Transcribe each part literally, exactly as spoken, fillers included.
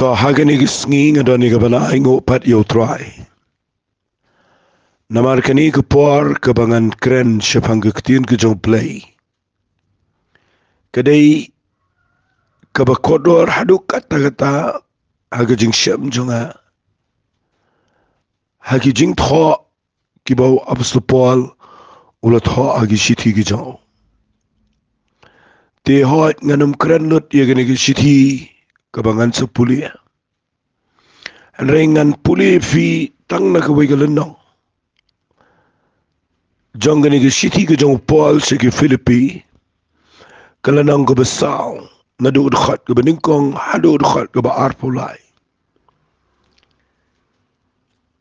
Ha kane ka sngi nga don ïa kaba la ainguh pat ïa U Trai. Namar kane ka por kaba ngan kren shaphang ka ktien ka jong U Blei, ka dei kaba kordor haduh katta katta ha ka jingshem jong nga, ha ki jingthoh kiba u Apostol Paul u la thoh ha ki shithi ki jong u. Te hooid, ngan ym kren lut ïa kane ka shithi kaba ngan sa pule. Hynrei ngan pule phi tang na kawei ka lynnong jong kane ka shithi ka jong u Paul sha ki Philippi, ka lynnong kaba saw, naduh dkhot kaba nyngkong haduh dkhot kaba arphew lai.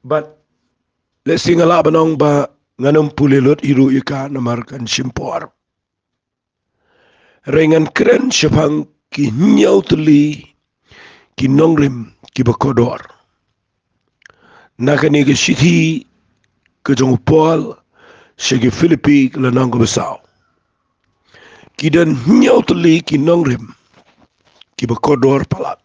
Bad lehse nga lah ban ong ba ngan ym pule lut hi ruh ïa ka namar kan shim por. Hynrei ngan kren shaphang ki hynñiew tylli ki nongrim kiba kordor na kane ka shithi ka jong u Paul sha ki Philippi, ka lynnong kaba saw. Ki don hynñiew tylli ki nongrim kiba kordor palat,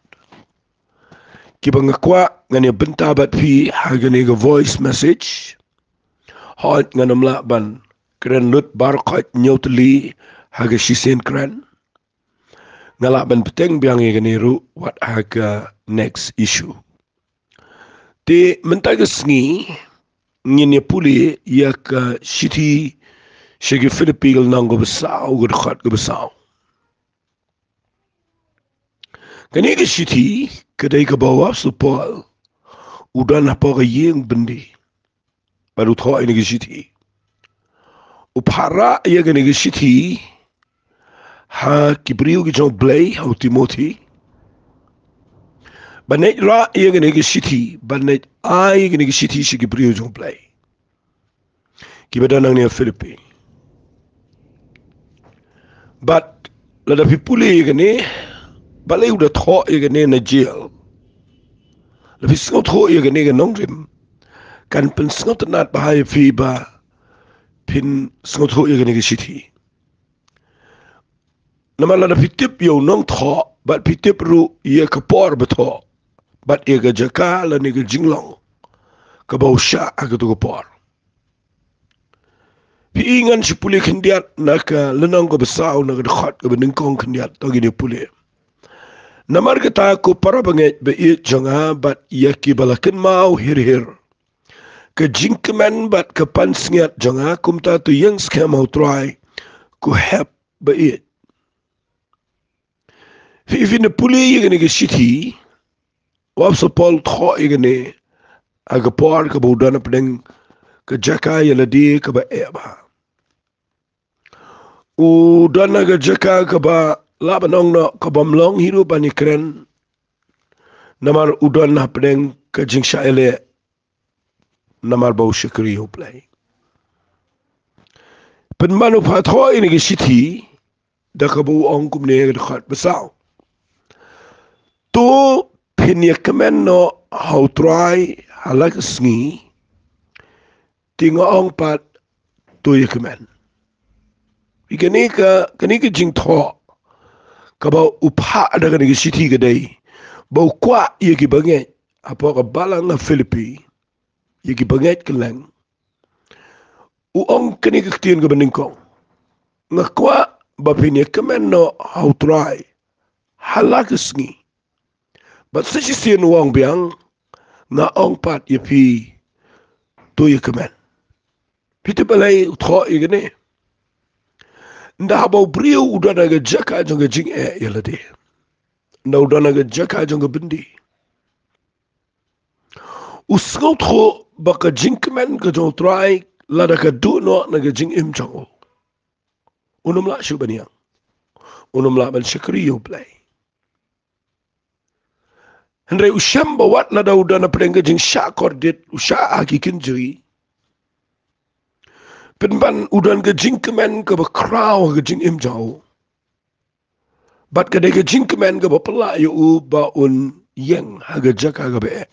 kiba nga kwah ngan ïa bynta bad phi ha kane ka voice message. Hooid, ngan ym lah ban kren lut baroh khoit hynñiew tylli ha ka shisien kren. Nga lah ban bteng biang ïa kane ruh wat ha ka next issue. Te mynta ka sngi ngin ïa pule ïa ka shithi sha ki Philippi, ka lynnong kaba saw, ka dkhot kaba saw. Kane ka shithi ka dei kaba u Apostol Paul u don hapoh ka ïing byndi bad u thoh ïa kane ka shithi. U phah rah ïa kane ka shithi ha ki briew ki jong U Blei, ha u Timothi. Ban leit rah ïa kane ka shithi, ban leit ai ïa kane ka shithi sha ki briew jong U Blei kiba don hangne ha Philippi. Bad lada phi pule ïa kane, balei u da thoh ïa kane na jail? Lada phi sngewthuh ïa kane ka nongrim, kan pynsngewtynnat bha ïa phi ba phin sngewthuh ïa kane ka shithi. Namar lada phi tip ïa u nongthoh bad phi tip ruh ïa ka por ba thoh bad ïa ka jaka lane ka jinglong kaba u shah ha kato ka por. Phi i, ngan shu pule khyndiat na ka lynnong kaba saw, na ka dkhot kaba nyngkong khyndiat, to ngin ïa pule. Namar kata, ko para bangeit ba ïeit jong nga bad ïa kiba la kynmaw hir hir, ka jingkmen bad ka pansngiat jong nga, kumta to ïeng skhem ha U Trai, ko hep ba ïeit. Phi, phin ïa pule ïa kane ka shithi, u Apostol Paul u thoh ïa kane ha ka por kaba u don hapdeng ka jaka ïa lade kaba eh bha. U don ha ka jaka kaba lah ban ong noh ka bym long hi ruh ban ïakren, namar u don hapdeng ka jingshah ïaleh namar ba u shakri ïa U Blei. Pynban u phah thoh ïa kane ka shithi da kaba u ong kumne ha ka dkhot ba saw: To phin ïakmen noh ha U Trai ha la ka sngi. Te nga ong pat, to ïakmen. Ïa kane ka, kane ka jingthoh kaba u phah da kane ka shithi ka dei ba u kwah ïa ki bangeit hapoh ka balang ha Philippi, ïa ki bangeit kylleng, u ong kane ka ktien kaba nyngkong: Nga kwah ba phin ïakmen noh ha U Trai ha la ka sngi. Bad sa shisien u ong biang: Nga ong pat ïa phi, to ïakmen. Phi tip balei u thoh ïa kane? Ynda haba u briew u don ha ka jaka jong ka jingeh ïa lade, ynda u don ha ka jaka jong ka byndi, u sngewthuh ba ka jingkmen ka jong U Trai lada ka duh noh na ka jingim jong u, un ym lah shuh ban ïeng, un ym lah ban shakri ïa U Blei. Hynrei u shem ba wat lada u don hapdeng ka jingshah kordit, u shah ha ki kynjri, pynban u don ka jingkmen kaba khraw ha ka jingim jong u. Bad ka dei ka jingkmen kaba pynlah ïa u ba un ïeng ha ka jaka kaba eh.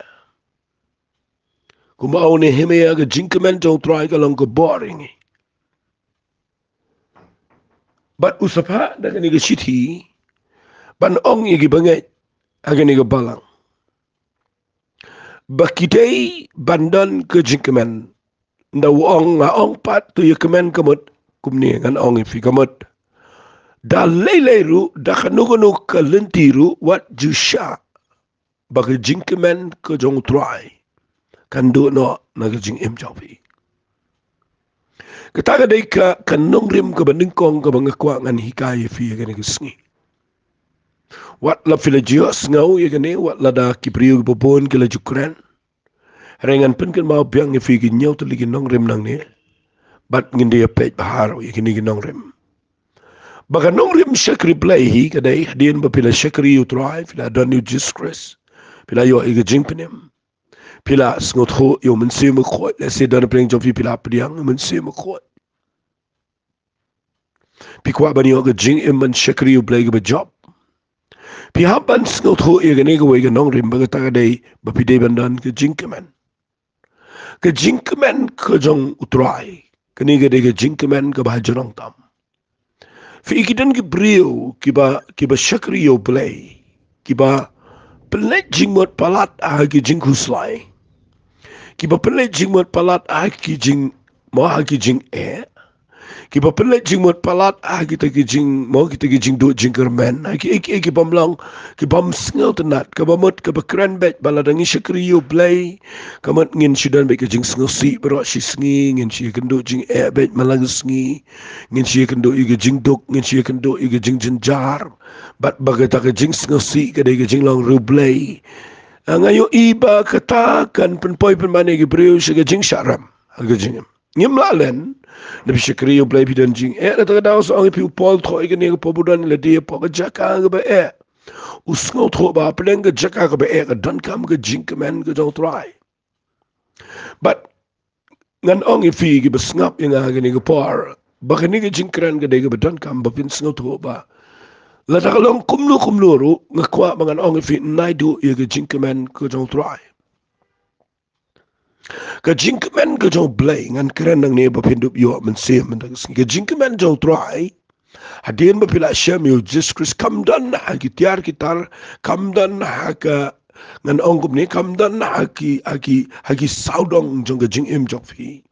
Kumba u Nehemia, ka jingkmen jong U Trai ka long ka bor ïa ngi. Bad u sa phah da kane ka shithi ban ong ïa ki bangeit ha kane ka balang. ba ki dei ban don ka jingkmen. Nda u ong, nga ong pat, to ïa kmen ka mut, kumne ngan ong ïa phi ka mut. Da lei lei ruh, da kano kano ka lynti ruh, wat ju shah ba ka jingkmen ka jong u Trai kan duh noh na ka jingim jong phi. Kata ka dei ka, ka nongrim kaba nyngkong kaba nga kwah ngan hikai ïa phi ïa kane ka sngi. Wat la phi la ju ïohsngew ïa kane, wat lada ki briew kiba bun ki la ju kren. Hynrei ngan pynkynmaw biang ïa phi ki hynñiew tylli ki nongrim nangne. Bad ngin da ïa peit bha ruh ïa kine ki nongrim. Ba ka nongrim shakri Blei hi ka dei hadien ba phi la shakri ïa u Trai, phi la don ïa u Jisu Khrist, phi la ïoh ïa ka jingpynim, phi la sngewthuh ïa u Mynsiem Bakhuid, lehse don hapdeng jong phi phi la pdiang ïa u Mynsiem Bakhuid. Phi kwah ban ïoh ka jingim ban shakri ïa u Blei kaba jop. Phi hap ban sngewthuh ïa kane kawei ka nongrim ba kata ka dei ba phi dei ban don ka jingkmen. Ka jingkmen ka jong u Trai, kane ka dei ka jingkmen kaba ha jrong tam. Phi i, ki don ki briew kiba, kiba shakri ïa u Blei, kiba pynleit jingmut palat ha ki jingkhuslai, kiba pynleit jingmut palat ha ki jing, mo ha ki jingeh, kiba pynleit jingmut palat ha kita ki jing, mo kita ki jingduh jingkyrmen, ha ki, ki, ki bym long, ki bym sngewtynnat, kaba mut kaba kren beit ba lada ngi shakri ïa u Blei, ka mut ngin shu don beit ka jingsngewsih baroh shi sngi, ngin shu ïakynduh jingeh beit man la ka sngi, ngin shu ïakynduh ïa ka jingduk, ngin shu ïakynduh ïa ka jingjynjar. Bad ba kata ka jingsngewsih ka dei ka jinglong riewblei. Ah, nga ïohi ba kata kan pynpoi pynban ïa ki briew sha ka jingshah rem ha ka jingim. Ngim lah len, da phi shakri ïa u Blei phi don jingeh. Kata ka daw sa ong ïa phi u Paul thoh ïa kane ka por ba u don lade hapoh ka jaka kaba eh. U sngewthuh ba hapdeng ka jaka kaba eh ka donkam ka jingkmen ka jong u Trai. Bad ngan ong ïa phi kiba sngap ïa nga ha kane ka por, ba kane ka jingkren ka dei kaba donkam ba phin sngewthuh ba lada ka long kumno kumno ruh, nga kwah ba ngan ong ïa phi, naduh ïa ka jingkmen ka jong u Trai. Ka jingkmen ka jong u Blei, ngan kren nangne ba phin dup ïoh mynsiem mynta ka sngi. Ka jingkmen jong u Trai, hadien ba phi la shem ïa u Jisu Khrist, kam don ha ki tiar ki tar, kam don ha ka, ngan ong kumne, kam don ha ki, ha ki, ha ki sawdong jong ka jingim jong phi.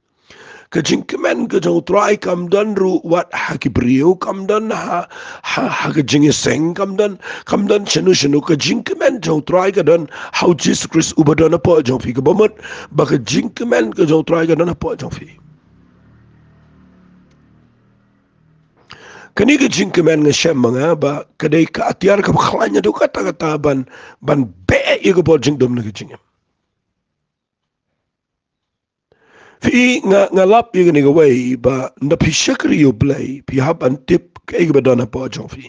Ka jingkmen ka jong u Trai kam don ruh wat ha ki briew, kam don ha, ha, ha ka jingïaseng, kam don, kam don shano shano. Ka jingkmen jong u Trai ka don ha u Jisu Khrist uba don hapoh jong phi, kaba mut ba ka jingkmen ka jong u Trai ka don hapoh jong phi. Kane ka jingkmen nga shem ma nga ba ka dei ka atiar kaba khlaiñ haduh katta katta ban, ban beh ïa ka bor jingdum na ka jingim. Phi, nga, nga lap ïa kane kawei ba nda phi shakri ïa u Blei, phi hap ban tip kaei kaba don hapoh jong phi.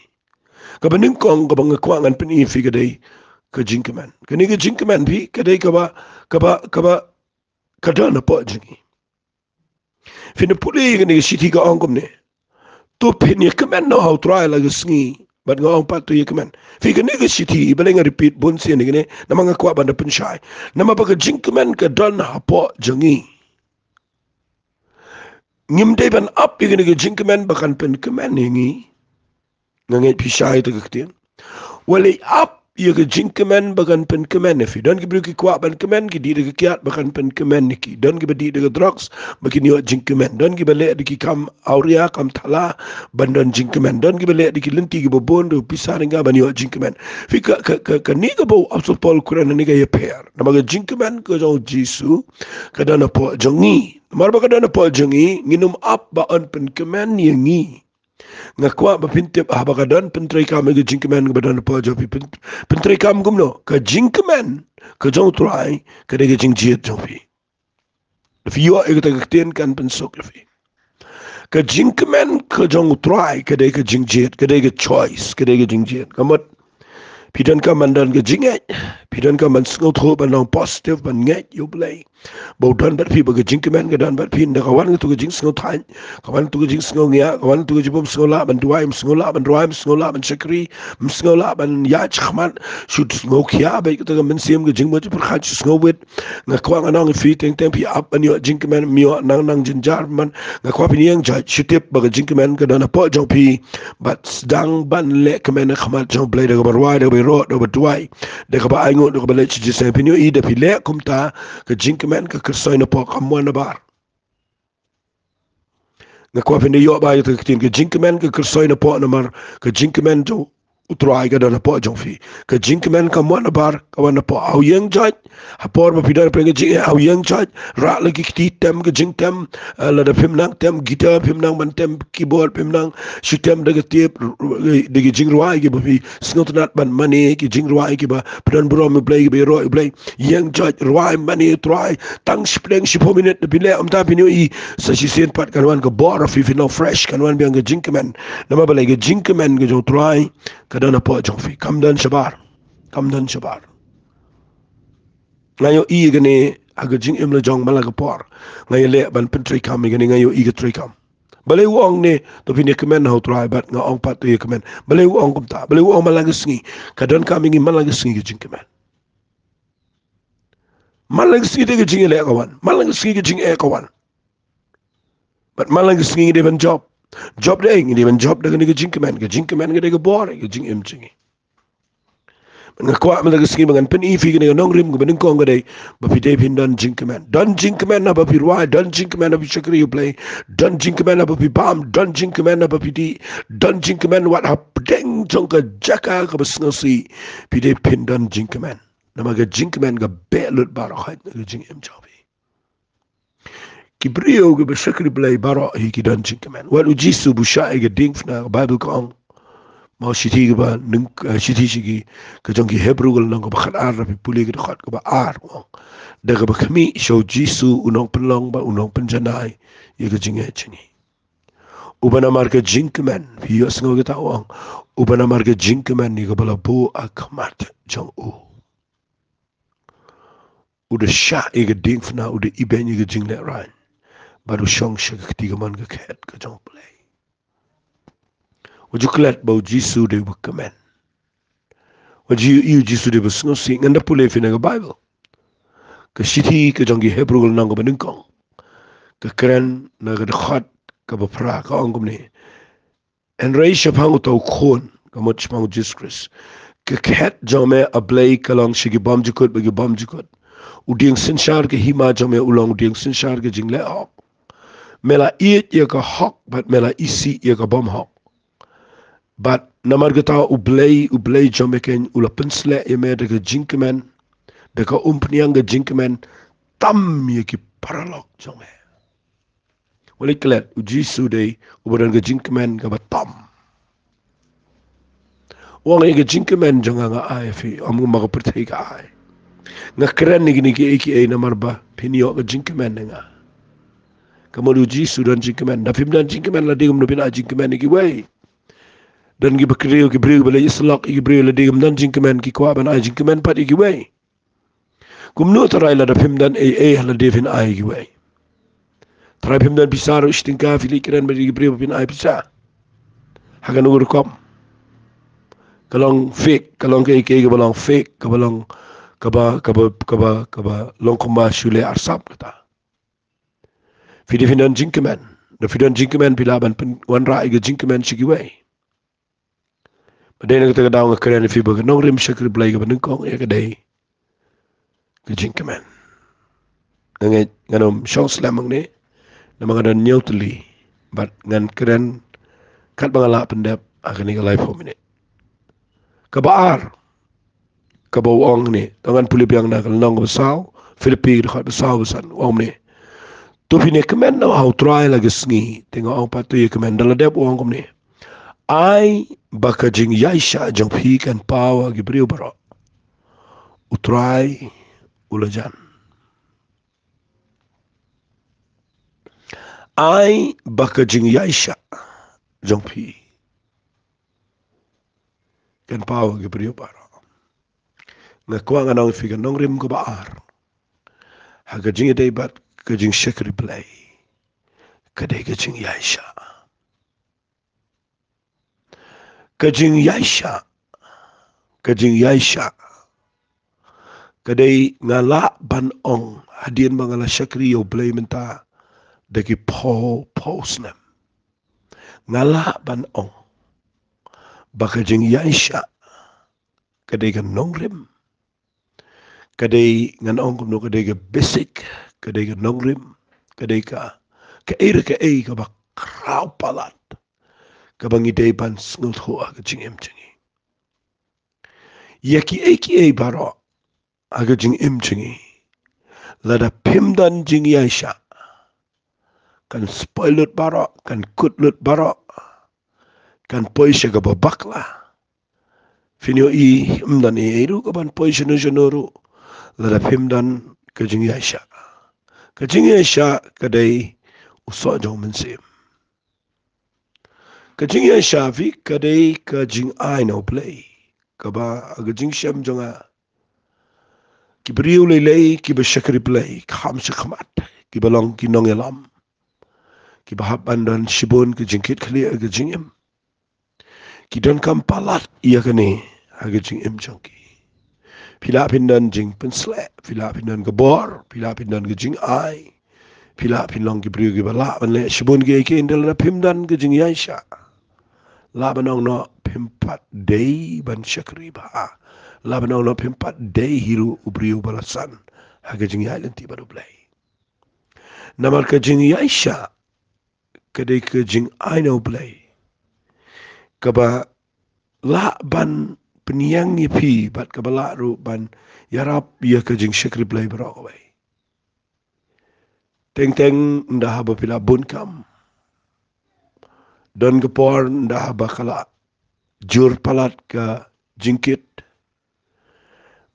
Kaba nyngkong kaba nga kwah ngan pyni ïa phi ka dei ka jingkmen. Kane ka jingkmen phi, ka dei kaba, kaba, kaba, ka don hapoh jong ngi. Phin da pule ïa kane ka shithi ka ong kumne. To phin ïa kmen noh ha u Trai la ka sngi. Bad nga ong pat to ïa kmen. Phi, kane ka shithi, balei nga repeat bun sien ïa kane, namar nga kwah ban da pynshai. Namar ba ka jingkmen ka don hapoh jong ngi. Ngim dei ban ap ïa kane ka jingkmen ba kan pynkmen ïa ngi. Nga ngeit phi shai ïa kata ka ktien. Wat leh ap ïa ka jingkmen ba kan pynkmen ïa phi. Don ki briew ki kwah ban kmen, ki dih da ka kiad ba kan pynkmen ïa ki. Don kiba dih da ka drugs ba kin ïoh jingkmen. Don kiba leh da ki kam awria, kam thala ban don jingkmen. Don kiba leh da ki lynti kiba bun, da u pisa ringa ban ïoh jingkmen. Phi, ka, ka, ka, kane kaba u Apostol Paul u kren hangne ka ïapher. Namar ka jingkmen ka jong u Jisu ka don hapoh jong ngi. Namar ba ka don hapoh jong ngi, ngin ym ap ba yn pynkmen ïa ngi. Nga kwah ba phin tip, haba ka don pyntreikam ïa ka jingkmen kaba don hapoh jong phi, pyn-, pyntreikam kumno? Ka jingkmen ka jong u Trai ka dei ka jingjied jong phi. Phi ïoh ïa kata ka ktien kan pynsuk ïa phi. Ka jingkmen ka jong u Trai ka dei ka jingjied, ka dei ka choice, ka dei ka jingjied. Ka mut, phi donkam ban don ka jingngeit, phi donkam ban sngewthuh, ban long positive, ban ngeit ïa u Blei ba u don bad phi, ba ka jingkmen ka don bad phi. Nda ka wan kato ka jingsngewthait, ka wan kato ka jingsngewngiah, ka wan kato ka jingbym sngew lah ban duwai, ym sngew lah ban rwai, ym sngew lah ban shakri, ym sngew lah ban ïaid shakhmat, shu sngewkhia beit, kata ka mynsiem ka jingmut jingpyrkhat shu sngewwit. Nga kwah ngan ong ïa phi, teng teng phi ap ban ïoh jingkmen, ym ïoh nang nang jynjar man. Nga kwah phin ïeng jait, shu tip ba ka jingkmen ka don hapoh jong phi. Bad sdang ban leh kmen ha khmat jong u Blei da kaba rwai, da kaba ïaroh, da kaba duwai, da kaba ai Ïoh da kaba leit sha jingïaseng, phin ïohi da phi leh kumta, ka jingkmen ka kyrsoi napoh, kam wan nabar. Nga kwah phin da ïoh ba ïa ka ktien ka jingkmen ka kyrsoi napoh namar ka jingkmen jong U Trai ka don napoh jong phi. Ka jingkmen kam wan nabar, ka wan napoh. Ha u ïeng jait, ha por ba phi don pyrshah ka jingeh, ha u ïeng jait, rah la ki kti tem, ka jingtem, eh, lada phim nang tem guitar, phim nang ban tem keyboard, phim nang shu tem da ka tape, r-, r-, da ki jingrwai kiba phi sngewtynnat ban mane, ki jingrwai kiba phi don burom ïa U Blei, kiba ïaroh ïa U Blei. Ïeng jait, rwai, mane, trai, tang shipdeng shiphew minit da phi leh kumta, phin ïohi sa shisien pat kan wan ka bor ha phi, phin long fresh, kan wan biang ka jingkmen. Namar balei? Ka jingkmen ka jong U Trai ka don hapoh jong phi, kam don shabar. Kam don shabar. Nga ïohi kane ha ka jingim la jong man la ka por. Nga ïaleh ban pyntreikam ïa kane, nga ïohi ka treikam. Balei u ong ne, to phin ïa kmen ha U Trai, bad nga ong pat to ïa kmen. Balei u ong kumta? Balei u ong man la ka sngi? Ka donkam ïa ngi man la ka sngi ka jingkmen. Man la ka sngi te ka jingeh ka wan. Man la ka sngi ka jingeh ka wan. Bad man la ka sngi ngi dei ban jop. Jop dei, ngi dei ban jop da kane ka jingkmen. Ka jingkmen ka dei ka bor ka jingim jong ngi. Nga kwah man la ka sngi ba ngan pyni ïa phi kane ka nongrim kaba nyngkong ka dei ba phi dei phin don jingkmen. Don jingkmen haba phi rwai, don jingkmen haba phi shakri ïa U Blei, don jingkmen haba phi bam, don jingkmen haba phi dih, don jingkmen wat hapdeng jong ka jaka kaba sngewsih. Phi dei phin don jingkmen. Namar ka jingkmen ka beh lut baroh ha ka jingim jong phi. Ki briew kiba shakri Blei baroh hi ki don jingkmen. Wat U Jisu ba u shah ïa ka diengphna, ka Baibl ka ong, ma u shithi kaba nyng-, eh, shithi sha ki, ka jong ki Hebru ka lynnong kaba khatar, lada phi pule ka dkhot kaba ar, u ong, da kaba khmih sha U Jisu u nongpynlong bad u nongpynjanai ïa ka jingeh jong ngi. Uba namar ka jingkmen, phi ïohsngew kata u ong, uba namar ka jingkmen ïa kaba la buh ha khmat jong u, u da shah ïa ka diengphna, u da ibeiñ ïa ka jinglehrain, bad u shong sha ka kti kamon ka khet ka jong U Blei. Wat ju klet ba U Jisu u dei uba kmen. Wat ju ïohi U Jisu u dei uba sngewsih. Ngan da pule ïa phi na ka Baibl. Ka shithi ka jong ki Hebru ka lynnong kaba nyngkong, ka kren na ka dkhot kaba phra, ka ong kumne: Hynrei shaphang uta u Khun, ka mut shaphang U Jisu Khrist, ka khet jong me, A Blei, ka long sha ki bymjukut bad ki bymjukut. U dieng synshar ka hima jong me u long u dieng synshar ka jingleh hok. Me la ïeit ïa ka hok bad me la isih ïa ka bymhok. Bad namar kata U Blei, U Blei jong me keiñ, u la pynsleh ïa me da ka jingkmen, da ka umphniang ka jingkmen, tam ïa ki paralok jong me. Wat leit klet, U Jisu u dei uba don ka jingkmen kaba tam. U ong ïa ka jingkmen jong nga nga ai ïa phi, ym ma ka pyrthei ka ai. Nga kren ïa kine kiei kiei namar ba phin ïoh ka jingkmen na nga. Ka mut U Jisu u don jingkmen. Da phim don jingkmen, lada ngim, phin ai jingkmen ïa kiwei. Don kiba kren, ki briew ba leh ïa syllok ïa ki briew, lada ngim don jingkmen ki kwah ban ai jingkmen pat ïa kiwei. Kumno tharai lada phim don ei ei, lada phin ai ïa kiwei? Tharai phim don pisa ruh shi tyngka, phi leit kren bad ki briew ba phin ai pisa. Ha kano ka rukom? Ka long fake, ka long kaei kaei kaba long fake, kaba long, kaba, kaba, kaba, kaba long kumba shu leh arsap kata. Phi dei phin don jingkmen. Da phi don jingkmen phi lah ban pyn-, wanrah ïa ka jingkmen sha kiwei. Bad dei na kata ka daw nga kren ïa phi ba ka nongrim shakri Blei kaba nyngkong ïa ka dei ka jingkmen. Nga ngeit ngan ym shong slem hangne namar nga don hynñiew tylli, bad ngan kren katba nga lah pyndep ha kane ka laiphew minit. Kaba ar, kaba u ong ne, to ngan pule biang na ka lynnong kaba saw, Philippi ka dkhot ba saw ba san, u ong ne: To phin ïa kmen noh ha U Trai la ka sngi. Te nga ong pat to ïa kmen. Da la dep u ong kumne: Ai ba ka jingïaishah jong phi kan paw ha ki briew baroh. U Trai u la jan. Ai ba ka jingïaishah jong phi kan paw ha ki briew baroh. Nga kwah ngan ong ïa phi ka nongrim kaba ar ha ka jingïadei bad ka jingshakri Blei ka dei ka jingïaishah. Ka jingïaishah, ka jingïaishah ka dei nga lah ban ong hadien ba nga la shakri ïa U Blei mynta da ki phew phew snem. Nga lah ban ong ba ka jingïaishah ka dei ka nongrim Ka dei, ngan ong kumno, ka dei ka basic, ka dei ka nongrim, ka dei ka, kaei re kaei kaba khraw palat kaba ngi dei ban sngewthuh ha ka jingim jong ngi. Ïa kiei kiei baroh ha ka jingim jong ngi, lada phim don jingïaishah, kan spoil lut baroh, kan kut lut baroh, kan poi sha kaba bakla. Phin ïohi, ym don ei ei ruh kaban poi shano shano ruh lada phim don ka jingïaishah. Ka jingïaishah ka dei u soh jong u mynsiem. Ka jingïaishah phi ka dei ka jingai na U Blei, kaba ha ka jingshem jong nga, ki briew lei lei kiba shakri Blei, kham shakhmat, kiba long ki nongïalam, kiba hap ban don shibun ka jingkitkhlieh ha ka jingim, ki donkam palat ïa kane ha ka jingim jong ki. Phi lah phin don jingpynsleh, phi lah phin don ka bor, phi lah phin don ka jingai, phi lah phin long ki briew kiba lah ban leh shibun kiei kiei, hynrei lada phim don ka jingïaishah, lah ban ong noh phim pat dei ban shakri bha, lah ban ong noh phim pat dei hi ruh u briew ba la san ha ka jingïaid lynti bad U Blei. Namar ka jingïaishah ka dei ka jingai na U Blei, kaba lah ban pynïeng ïa phi bad kaba lah ruh ban ïarap ïa ka jingshakri Blei baroh kawei. Teng teng ynda haba phi la bun kam, don ka por ynda haba ka la jur palat ka jingkit,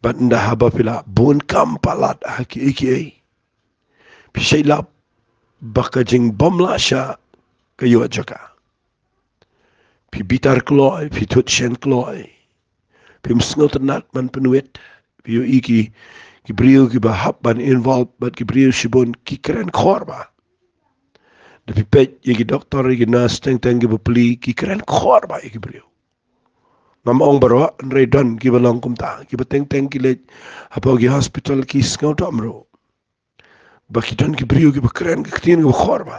bad ynda haba phi la bun kam palat ha kiei kiei, phi shait lap ba ka jingbymlahshah ka ïoh jaka. Phi bitar kloi, phi thut shen kloi, phim sngewtynnat ban pynwit. Phi ïohi ki, ki briew kiba hap ban involve bad ki briew shibun ki kren khor bha. Da phi peit ïa ki doktor, ïa ki nurse, teng teng kiba plie, ki kren khor bha ïa ki briew. Ngam ong baroh, hynrei don kiba long kumta, kiba teng teng ki leit hapoh ki hospital, ki sngewthuh ruh ba ki don ki briew kiba kren ka ktien kaba khor bha.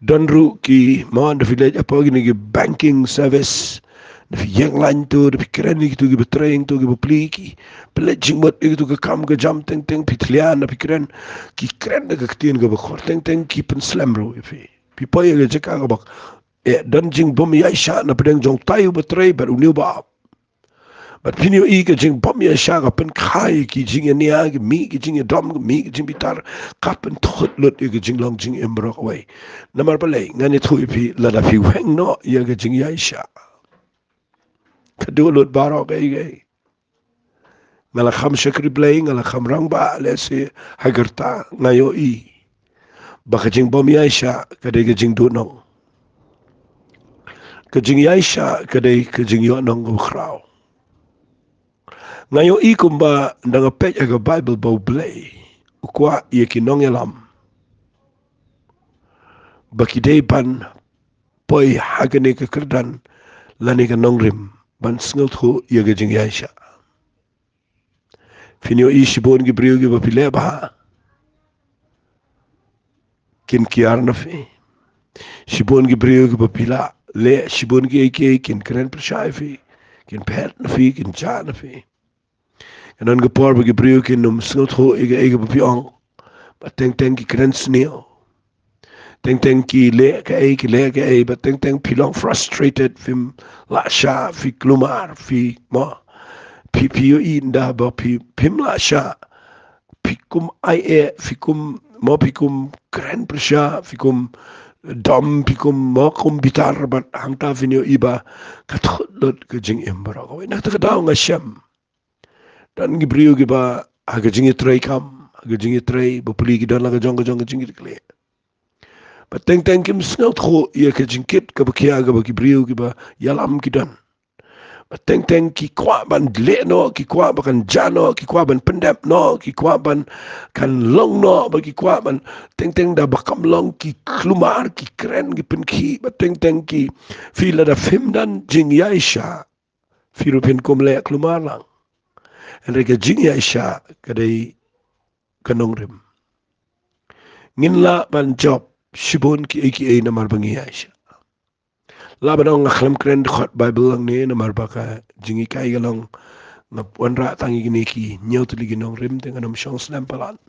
Don ruh ki, mo, da phi leit hapoh kine ki banking service, da phi ïeng lain to, da phi kren ïa kito kiba trei, to kiba plie, ki pynleit jingmut ïa kito ka kam ka jam, teng teng phi thlia, da phi kren, ki kren da ka ktien kaba khor, teng teng ki pynslem ruh ïa phi. Phi poi ïa ka jaka kaba, eh, don jingbymïaishah na pdeng jong utai uba trei bad une uba ap. Bad phin ïohi ka jingbymïaishah ka pynkha ïa ki jingïania, ka mih ki jingïadom, ka mih ki jingbitar, ka pynthut lut ïa ka jinglong jingim baroh kawei. Namar balei? Ngan ïathuh ïa phi, lada phi weng noh ïa ka jingïaishah, ka duh lut baroh kaei kaei. Nga la kham shakri Blei, nga la kham rangbah, lehse ha ka rta, nga ïohi ba ka jingbymïaishah ka dei ka jingduhnong. Ka jingïaishah ka dei ka jingïohnong kaba khraw. Nga ïohi kumba ynda nga peit ha ka Baibl ba U Blei u kwah ïa ki nongïalam ba ki dei ban poi ha kane ka kyrdan lane ka nongrim ban sngewthuh ïa ka jingïaishah. Phin ïohi shibun ki briew kiba phi leh bha kin kiar na phi. Shibun ki briew kiba phi la leh shibun kiei kiei kin kren pyrshah ïa phi, kin phet na phi, kin jah na phi. Ka don ka por ba ki briew kin ym sngewthuh ïa kaei kaba phi ong, ba teng teng ki kren sniew. Teng teng ki leh kaei, ki leh kaei, ba teng teng phi long frustrated, phim lah shah, phi kulmar, phi, mo, phi, phi ïohi ynda ba phi, phim lah shah, phi kum ai eh, phi kum, mo, phi kum kren pyrshah, phi kum dom, phi kum, mo, kum bitar, bad hangta phin ïohi ba ka thut lut ka jingim baroh kawei. Na kata ka daw nga shem, don ki briew kiba ha ka jingïatreikam, ha ka jingïatrei bapli, ki don la ka jong ka jong ka jingkitkhlieh. Ba teng teng kim sngewthuh ïa ka jingkit kaba khia kaba ki briew kiba ïalam ki don. Ba teng teng ki kwah ban leh noh, ki kwah ba kan jah noh, ki kwah ban pyndep noh, ki kwah ban kan long noh, ba ki kwah ban, teng teng da ba kam long ki kulmar, ki kren, ki pynkhih, ba teng teng ki, phi, lada phim don jingïaishah, phi ruh phin kum leh kulmar lang. Hynrei ka jingïaishah ka dei ka nongrim. Ngin lah ban jop shibun kiei kiei namar ba ngi ïaishah. Lah ban ong nga khlem kren dkhot Baibl hangne namar ba ka jinghikai ka long Nga wanrah tang ïa kine ki hynñiew tylli ki nongrim te ngan ym shong slem palat.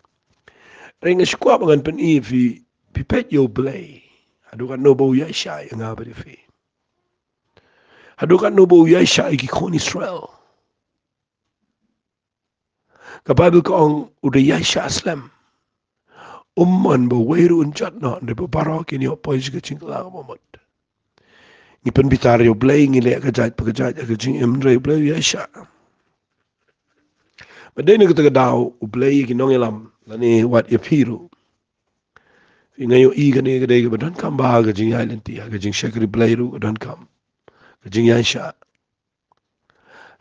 Hynrei nga sngewkwah ba ngan pyni ïa phi, phi peit ïa U Blei. Haduh katno ba u ïaishah ïa nga bad ïa phi. Haduh katno ba u ïaishah ïa ki khun Israel. Ka Baibl ka ong u da ïaishah slem. Um mon ba uwei ruh un jot noh, hynrei ba baroh kin ïoh poi sha ka jingkylla kaba mut. Ngi pynbitar ïa U Blei, ngi leh ka jait pa ka jait ha ka jingim, hynrei U Blei u ïaishah. Bad dei na kata ka daw U Blei ïa ki nongïalam lane wat ïa phi ruh. Phi, nga ïohi kane ka dei kaba donkam bha ha ka jingïaid lynti, ha ka jingshakri Blei ruh ka donkam ka jingïaishah.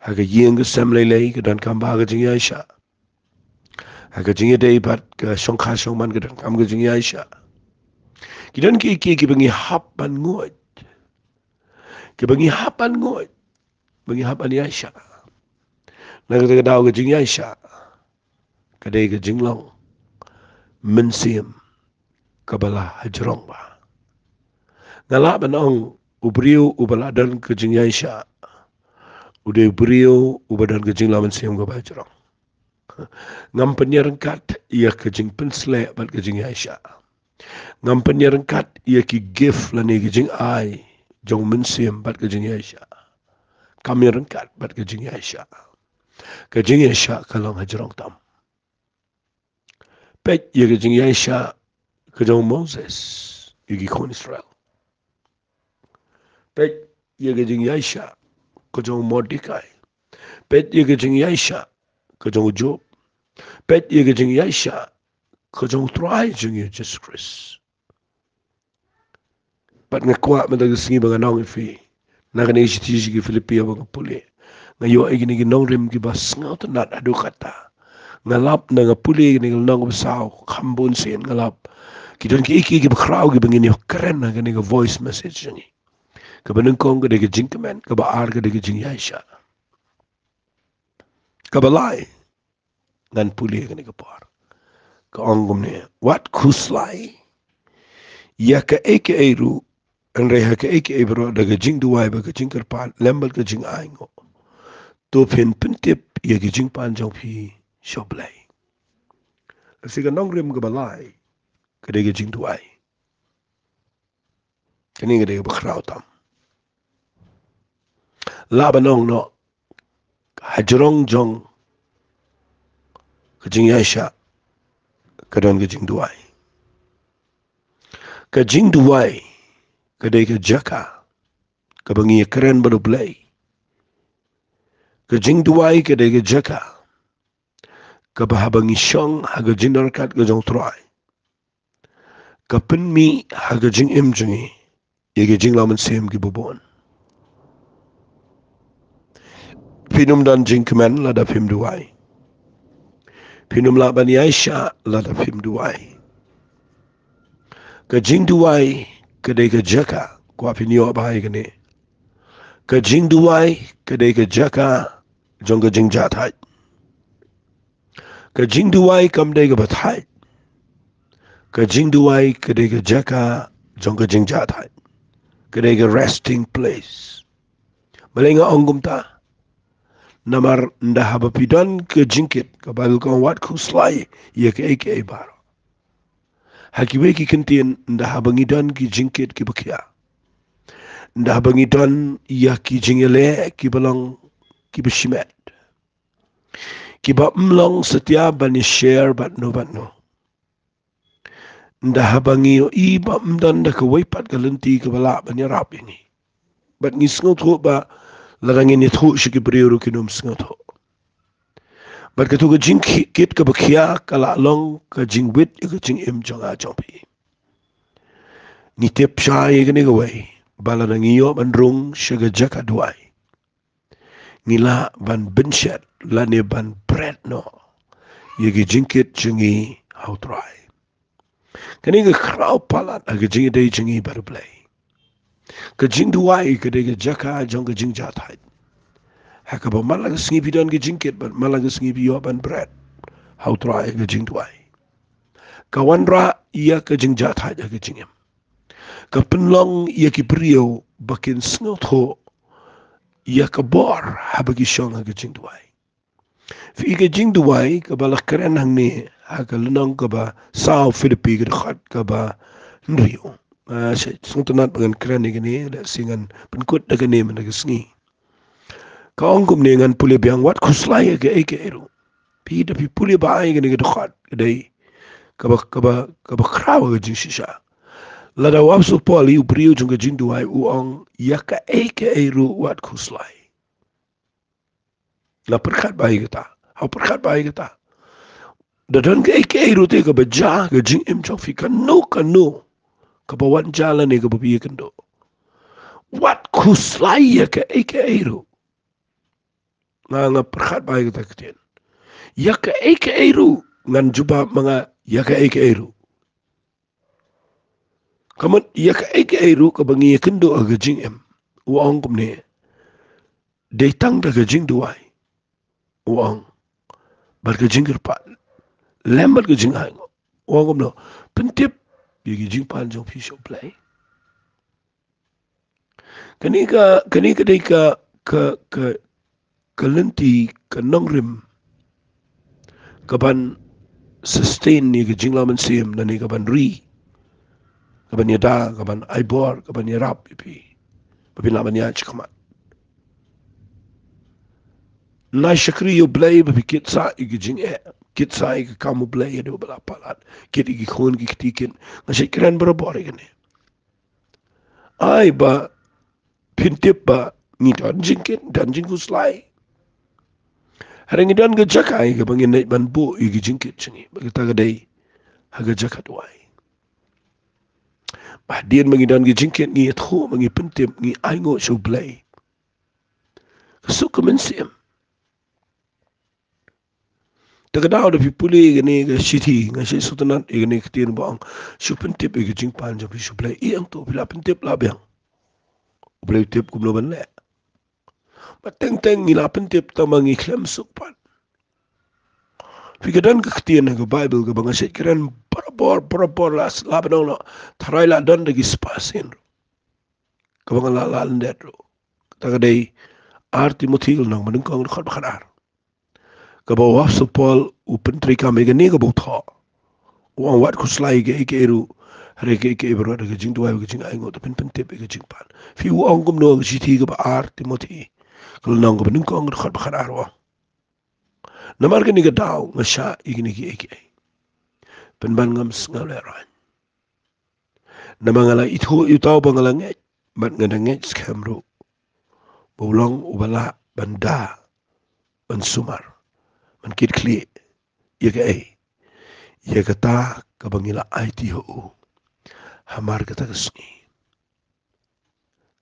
Ha ka ïing ka sem lei lei ka donkam bha ka jingïaishah. Ha ka jingïadei bad ka shongkha shongman ka donkam ka jingïaishah. Ki don kiei kiei kiba ngi hap ban nguid, kiba ngi hap ban nguid, ba ngi hap ban ïaishah. Na kata ka daw ka jingïaishah ka dei ka jinglong mynsiem kaba la hajrong bha. Nga lah ban ong u briew uba la don ka jingïaishah u dei u briew uba don ka jinglong mynsiem kaba hajrong. Ngam pynïaryngkat ïa ka jingpynsleh bad ka jingïaishah. Ngam pynïaryngkat ïa ki gift lane ki jingai jong mynsiem bad ka jingïaishah. Kam ïaryngkat bad ka jingïaishah. Ka jingïaishah ka long hajrong tam. Peit ïa ka jingïaishah ka jong Moses ïa ki khun Israel. Peit ïa ka jingïaishah ka jong Mordekai. Peit ïa ka jingïaishah ka jong Job. Peit ïa ka jingïaishah ka jong Trai jong ngi Jisu Khrist. Bad nga kwah mynta ka sngi ba ngan ong ïa phi, na kane ka shithi sha ki Philippi ba nga pule, nga ïoh ïa kine ki nongrim kiba sngewtynnat haduh katta. Nga lap na nga pule ïa kine ki lynnong ba saw, kham bun sien nga lap ki don kiei kiei kiba khraw kiba ngin ïoh kren ha kane ka voice message jong ngi. Kaba nyngkong ka dei ka jingkmen, kaba ar ka dei ka jingïaishah. Kaba lai, ngan pule kane ka por, ka ong kumne: Wat khuslai ïa kaei kaei ruh, hynrei ha kaei kaei baroh da ka jingduwai bad ka jingkyrpad lem bad ka jingainguh, to phin pyntip ïa ki jingpan jong phi sha U Blei. Lehse ka nongrim kaba lai ka dei ka jingduwai. Kane ka dei kaba khraw tam. Lah ban ong noh, hajrong jong ka jingïaishah ka don ka jingduwai. Ka jingduwai ka dei ka jaka kaba ngi ïakren bad U Blei. Ka jingduwai ka dei ka jaka kaba haba ngi shong ha ka jingdon ryngkat ka jong U Trai, ka pynmih ha ka jingim jong ngi ïa ka jinglong mynsiem kiba bun. Phin ym don jingkmen lada phim duwai. Phin ym lah ban ïaishah lada phim duwai. Ka jingduwai ka dei ka jaka, kwah phin ïoh bha ïa kane, ka jingduwai ka dei ka jaka jong ka jingjahthait. Ka jingduwai kam dei kaba thait. Ka jingduwai ka dei ka jaka jong ka jingjahthait. Ka dei ka resting place. Balei nga ong kumta? Namar ynda haba phi don ka jingkit, ka Baibl ka ong, wat khuslai ïa kaei kaei baroh. Ha kiwei ki kyntien, ynda haba ngi don ki jingkit kiba khia, ynda haba ngi don ïa ki jingïaleh kiba long kiba shimet, kiba ym long satia ban ïa share bad no bad no, ynda haba ngi ïohi ba ym don da kawei pat ka lynti kaba lah ban ïarap ïa ngi, bad ngi sngewthuh ba lada ngin ïathuh sha ki briew ruh kin ym sngewthuh. Bad kato ka jingkit kaba khia ka lah long ka jingwit ïa ka jingim jong nga jong phi. Ngi tip shai ïa kane kawei, ba lada ngi ïoh ban rung sha ka jaka duwai, ngi lah ban bynshet lane ban bret noh ïa ki jingkit jong ngi ha U Trai. Kane ka khraw palat ha ka jingïadei jong ngi bad U Blei. Ka jingduwai ka dei ka jaka jong ka jingjahthait, ha kaba man la ka sngi phi don ka jingkit bad man la ka sngi phi ïoh ban bret ha U Trai ha ka jingduwai. Ka wanrah ïa ka jingjahthait ha ka jingim. Ka pynlong ïa ki briew ba kin sngewthuh ïa ka bor haba ki shong ha ka jingduwai. Phi ka jingduwai kaba la kren hangne ha ka lynnong kaba saw, Philippi ka dkhot kaba hynriew. Ah, sngewtynnat ba ngan kren ïa kane, lehse ngan pynkut da kane mynta ka sngi. Ka ong kumne, ngan pule biang: Wat khuslai ïa kaei kaei ruh. Phi, da phi pule ba ai kane ka dkhot, ka dei kaba, kaba, kaba khraw ka jingshisha. Lada u Apostol Paul i u briew jong ka jingduwai, u ong ïa kaei kaei ruh wat khuslai. Nga pyrkhat ba ai kata. Hau pyrkhat ba ai kata. Da don kaei kaei ruh te kaba jia ka jingim jong phi, kano kano kaba wan jia lane kaba phi ïakynduh, wat khuslai ïa kaei kaei ruh. Nga, nga pyrkhat ba ai kata ka ktien. Ïa kaei kaei ruh, ngan jubab ma nga, ïa kaei kaei ruh. Ka mut ïa kaei kaei ruh kaba ngi ïakynduh ha ka jingim, u ong kumne, dei tang da ka jingduwai, u ong, bad ka jingkyrpad lem bad ka jingainguh. U ong kumno? Pyntip ïa ki jingpan jong phi sha U Blei. Kane ka, kane ka dei ka, ka, ka, ka lynti, ka nongrim kaban sustain ïa ka jinglong mynsiem, lane kaban ri, kaban ïada, kaban ai bor, kaban ïarap ïa phi ba phin lah ban ïaid shakhmat. Nai shakri ïa U Blei ba phi kit sah ïa ka jingeh, kit sah ïa ka kam U Blei, ïa u ba la palat, kit ïa ki khun ki kti, kit. Nga shait kren barabor ïa kane. Ai ba phin tip ba ngi don jingkit, don jingkhuslai. Hynrei ngi don ka jaka ïa kaba ngin leit ban buh ïa ki jingkit jong ngi, ba kata ka dei ha ka jaka duwai. Ba hadien ba ngi don ki jingkit, ngi ïathuh, ba ngi pyntip, ngi ainguh sha U Blei, ka suk ka mynsiem. Te ka daw, da phi pule ïa kane ka shithi, nga shait sngewtynnat ïa kane ka ktien ba ong, shu pyntip ïa ka jingpan jong phi sha U Blei. Ïa, hangto phi la pyntip la biang, U Blei u tip kumno ban leh. Ba teng teng ngi la pyntip tang ba ngi khlem suk pat. Phi, ka don ka ktien ha ka Baibl kaba nga shait kren barabor, barabor, la, la ban ong noh, tharai la don da ki spah sien ruh, kaba nga la lah lyndet ruh. Kata ka dei Ar Timothi ka lynnong ba nyngkong, dkhot ba khatar, kaba u Apostol Paul u pyntreikam ïa kane kaba u thoh. U ong, wat khuslai ïa kaei kaei ruh, hynrei kaei kaei baroh da ka jingduwai bad ka jingainguh, to phin pyntip ïa ka jingpan. Phi, u ong kumno ha ka shithi kaba Ar Timothi ka lynnong kaba nyngkong, dkhot ba khatar, u ong, namar kane ka daw nga shah ïa kine kiei kiei, pynban ngam sngew lehraiñ. Namar nga la ithuh ïa uta uba nga la ngeit, bad nga dang ngeit skhem ruh, ba u long uba lah ban da, ban sumar, ban kitkhlieh ïa kaei, ïa kata kaba ngi la aiti ha u hamar kata ka sngi.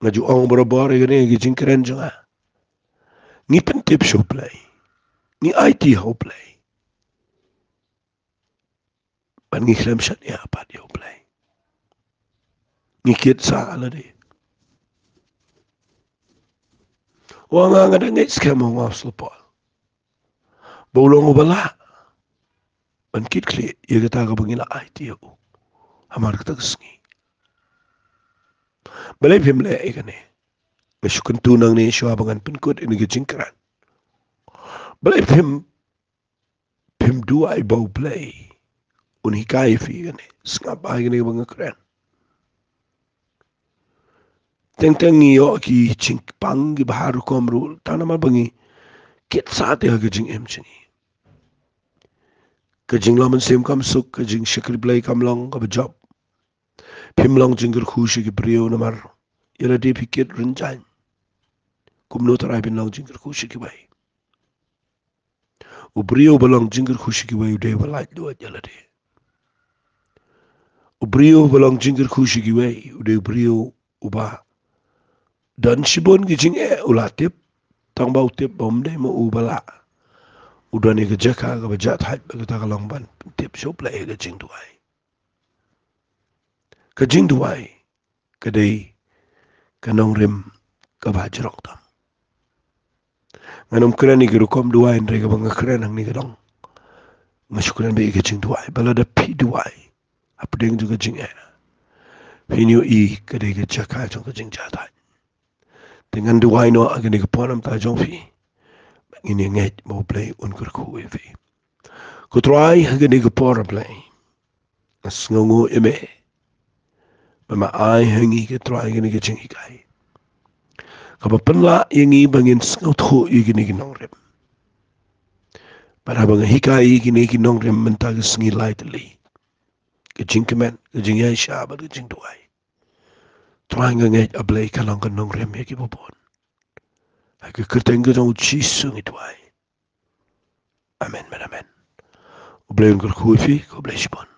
Nga ju ong barabor ïa kane ha ki jingkren jong nga, ngi pyntip sha U Blei, ngi aiti ha U Blei, bad ngi khlem shaniah pat ïa U Blei. Ngi kit sah lade. U ong, nga dang ngeit skhem, u ong u Apostol Paul, ba u long uba lah ban kitkhlieh ïa kata kaba ngi la aiti ha u hamar kata ka sngi. Balei phim leh ïa kane? Nga shu kyntu nangne shuwa ba ngan pynkut ïa kane ka jingkren. Balei phim, phim duwai ba U Blei un hikai ïa phi ïa kane? Sngap bha ïa kane kaba nga kren. Teng teng ngi ïoh ki jingpang kiba har rukom ruh, tang namar ba ngi kit sah te ha ka jingim jong ngi. Ka jinglong mynsiem kam suk, ka jingshakri Blei kam long kaba jop. Phim long jingkyrkhu sha ki briew namar ïa lade phi kit rynjaiñ. Kumno tharai phin long jingkyrkhu sha kiwei? U briew uba long jingkyrkhu sha kiwei u dei uba laitluid ïa lade. U briew uba long jingkyrkhu sha kiwei u dei u briew uba don shibun ki jingeh u la tip, tang ba u tip ba um dei ma u ba lah. U don ïa ka jaka kaba jahthait, ba kata ka long ban pyntip sha U Blei ha ka jingduwai. Ka jingduwai ka dei ka nongrim kaba jrong tam. Ngan ym kren ïa ki rukom duwai, hynrei kaba nga kren hangne ka dong, nga shu kren beit ïa ka jingduwai. Ba lada phi duwai hapdeng jong ka jingeh, phin ïohi ka dei ka jaka jong ka jingjahthait. Te ngan duwai noh ha kane ka por na ka bynta jong phi, Ngin ïa ngeit ba U Blei un kyrkhu ïa phi. Ko Trai, ha kane ka por, Blei, nga sngewnguh ïa me ba me ai ha ngi, ko Trai, kane ka jinghikai kaba pynlah ïa ngi ba ngin sngewthuh ïa kine ki nongrim. Bad haba nga hikai ïa kine ki nongrim mynta ka sngi lai tylli, ka jingkmen, ka jingïaishah bad ka jingduwai, Trai, nga ngeit, A Blei, ka long ka nongrim ïa kiba bun. Ha ka kyrteng ka jong U Jisu ngi duwai. Amen, amen, amen. U Blei un kyrkhu ïa phi, khublei shibun.